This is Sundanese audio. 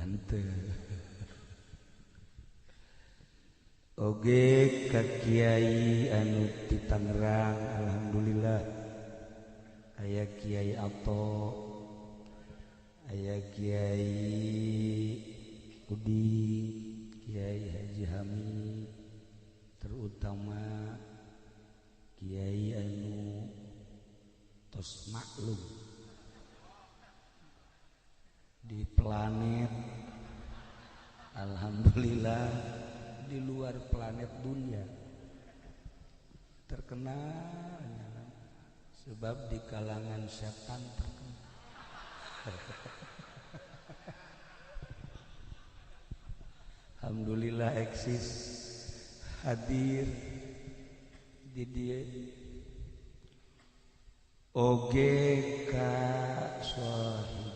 Henteu. Oge ka kiai anu ti Tangerang, alhamdulillah aya Kiai Ato, aya Kiai Udi, Kiai Haji Hamid, terutama Kiai anu tos maklum di planet, alhamdulillah di luar planet dunia terkenal, sebab di kalangan setan terkenal. Alhamdulillah eksis hadir di dia. Oge ka sahibul